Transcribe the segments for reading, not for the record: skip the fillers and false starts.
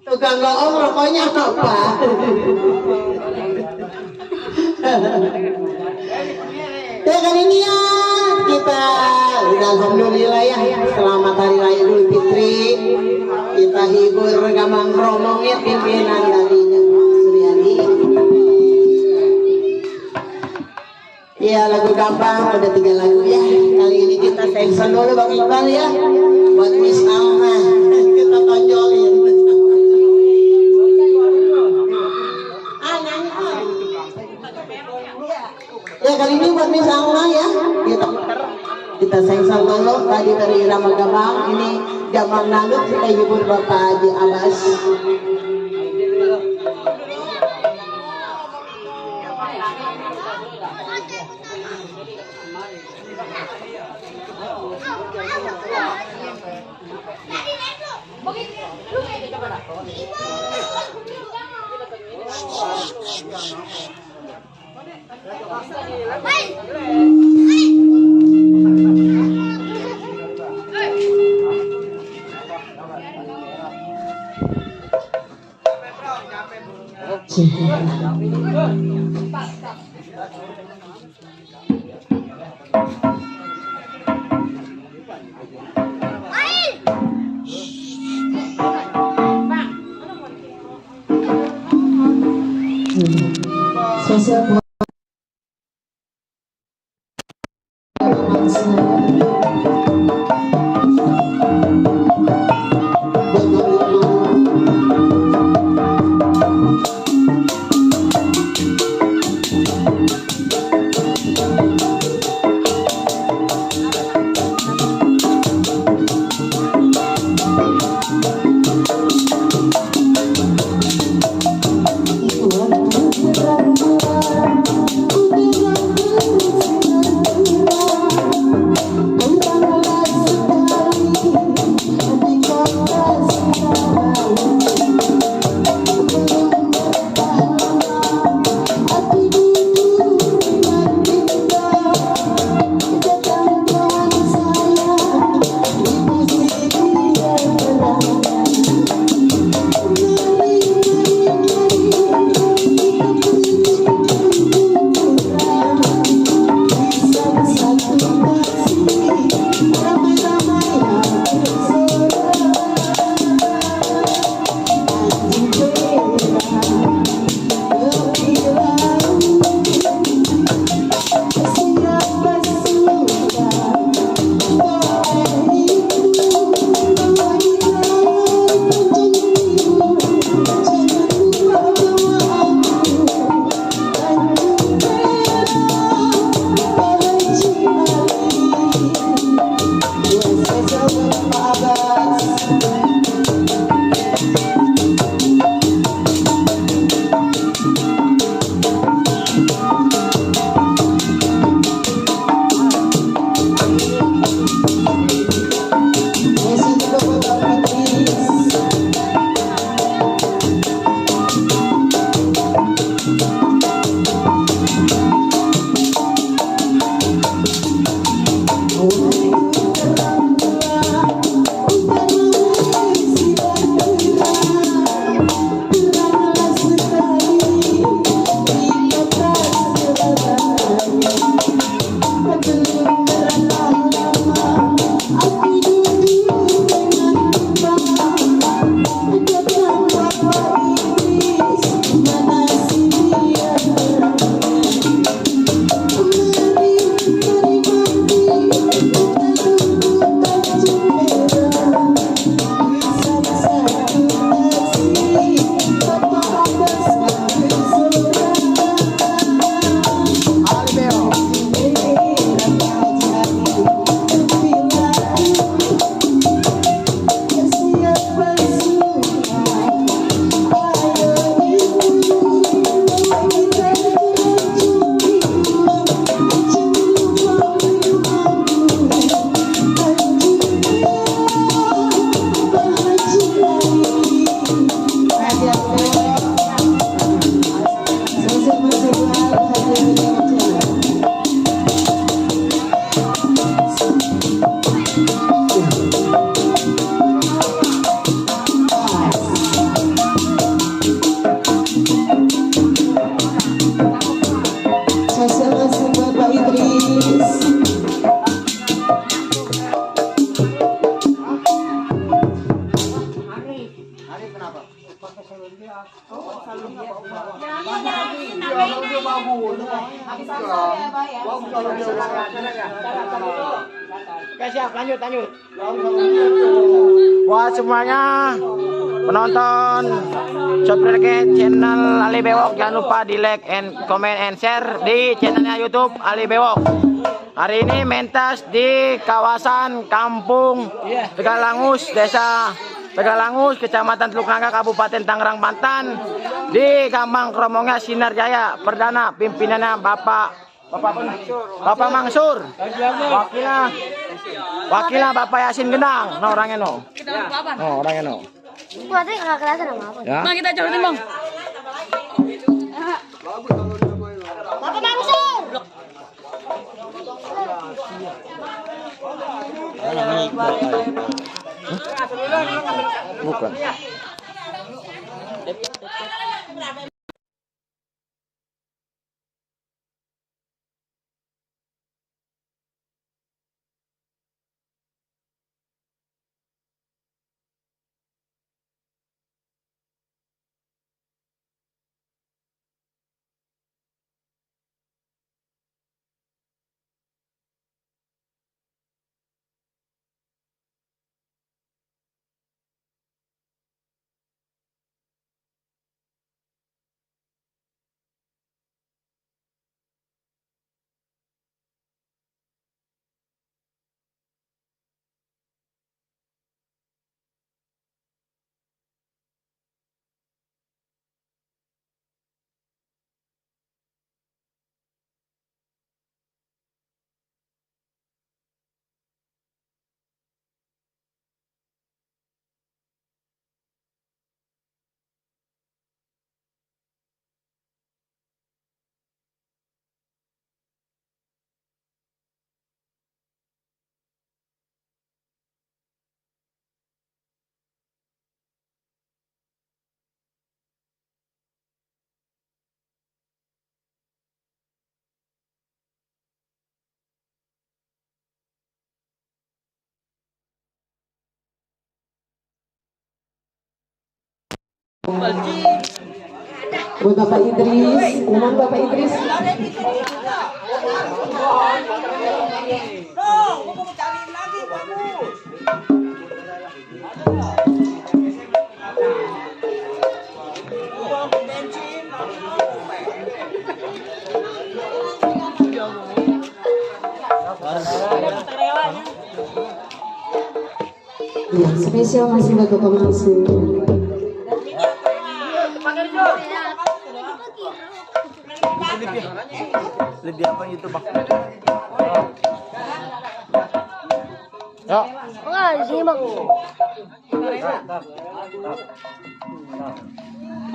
Tukang goong rokoknya apa? Ya kali ini ya kita alhamdulillah ya selamat hari raya Idul Fitri, kita hibur gamang romongnya pimpinan darinya Suryani. Ya lagu gampang udah 3 lagu ya. Kali ini kita tension dulu Bang Iqbal ya buat Miss Alma kita tonjolin. Ya kali ini buat Miss Alma ya kita sengsang dulu tadi dari Irama Gambang, ini Gambang Nanggut kita hibur Bapak Haji Abbas. Spesial buat Oke, siap, lanjut. Buat semuanya penonton subscribe channel Ali Bewok, jangan lupa di like and comment and share di channelnya YouTube Ali Bewok. Hari ini mentas di kawasan Kampung Tegalangus, Desa Tegalangus, Kecamatan Teluk Nangka, Kabupaten Tangerang, Banten. Di Gambang Kromongnya Sinar Jaya. Perdana pimpinannya Bapak Mangsur. Wakilnya Bapak Yasin Gendang. No orangnya no. No orangnya no. Berarti nggak kelihatan apa-apa. Ya. Bang, kita coba bang. Bapak Mansur. Bukan. Buat Bapak Idris, umum Bapak Idris. Ya, spesial masih buat Bapak Mansur. Lebih apa YouTube bang? Ya. Enggak, di sini bang.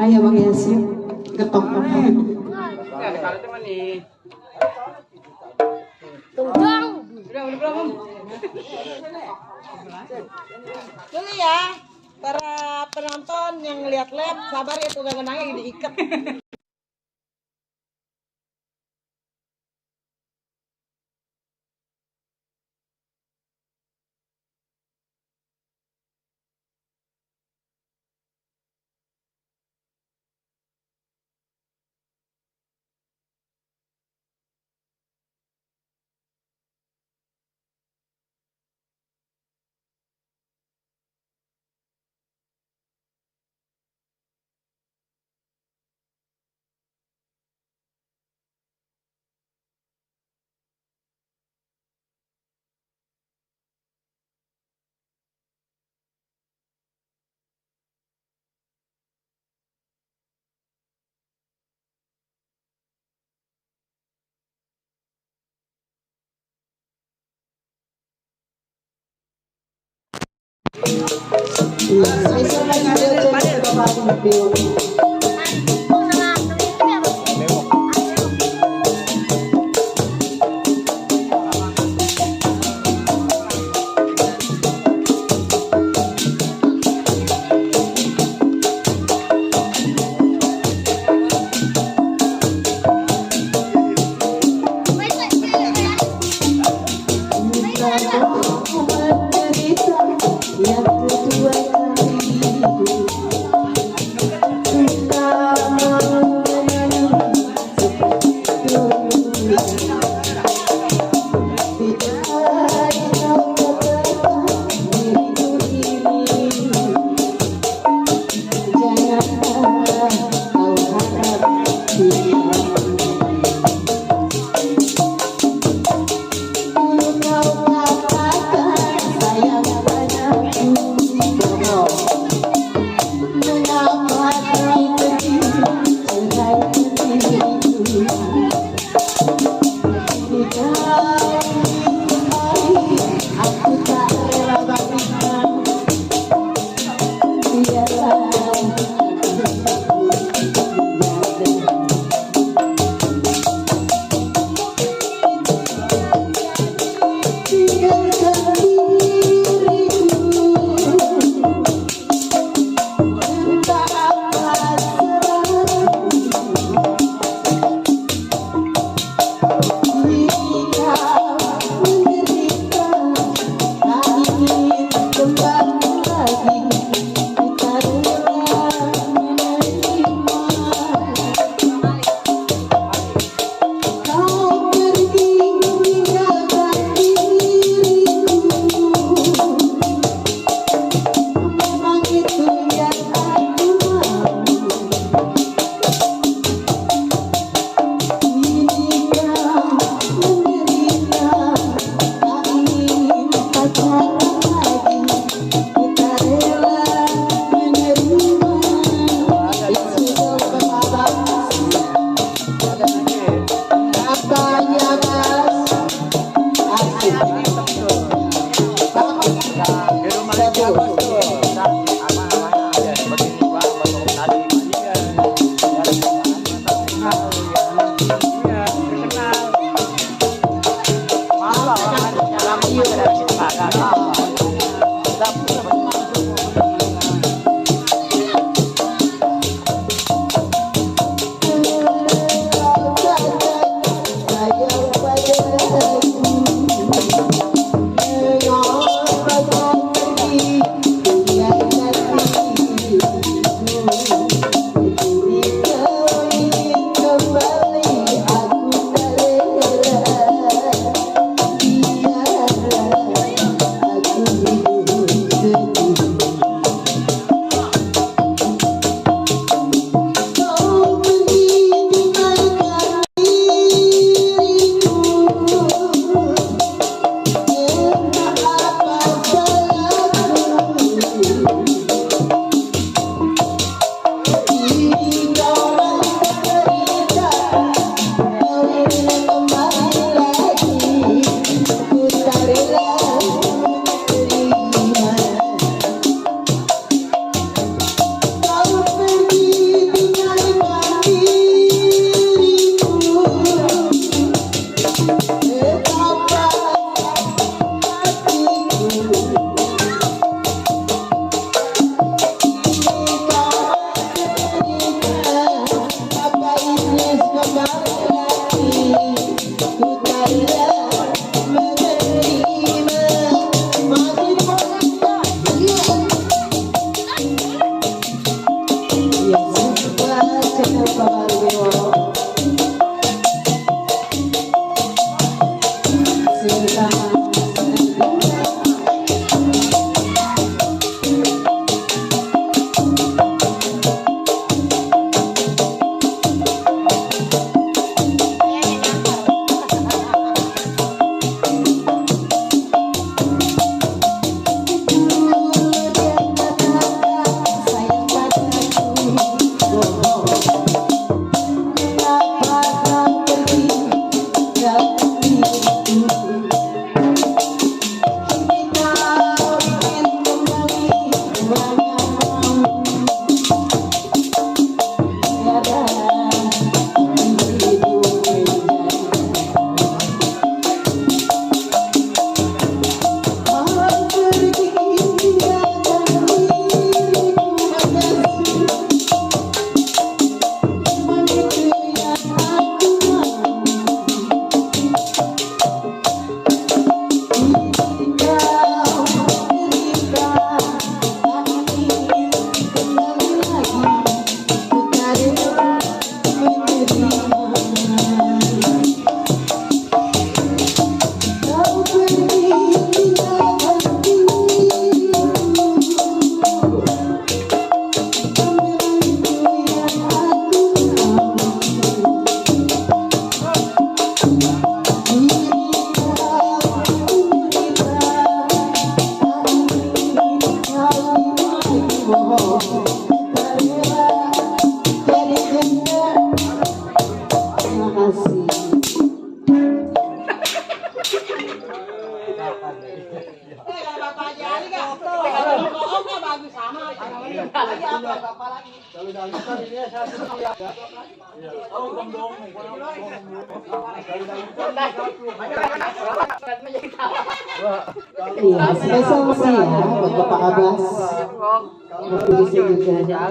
Ayo Bang Yasin, getok apa? Tunggang. Dulu ya, para penonton yang ngeliat live, sabar ya tunggang genangnya diikat. Spesial masih buat Bapak Idris. satu. Di rumah dia bos tuh. Apa namanya? Ada seperti gua bentuk tadi. Iya, spesial masih ya buat Bapak Abbas. Mobilisnya juga.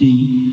Chi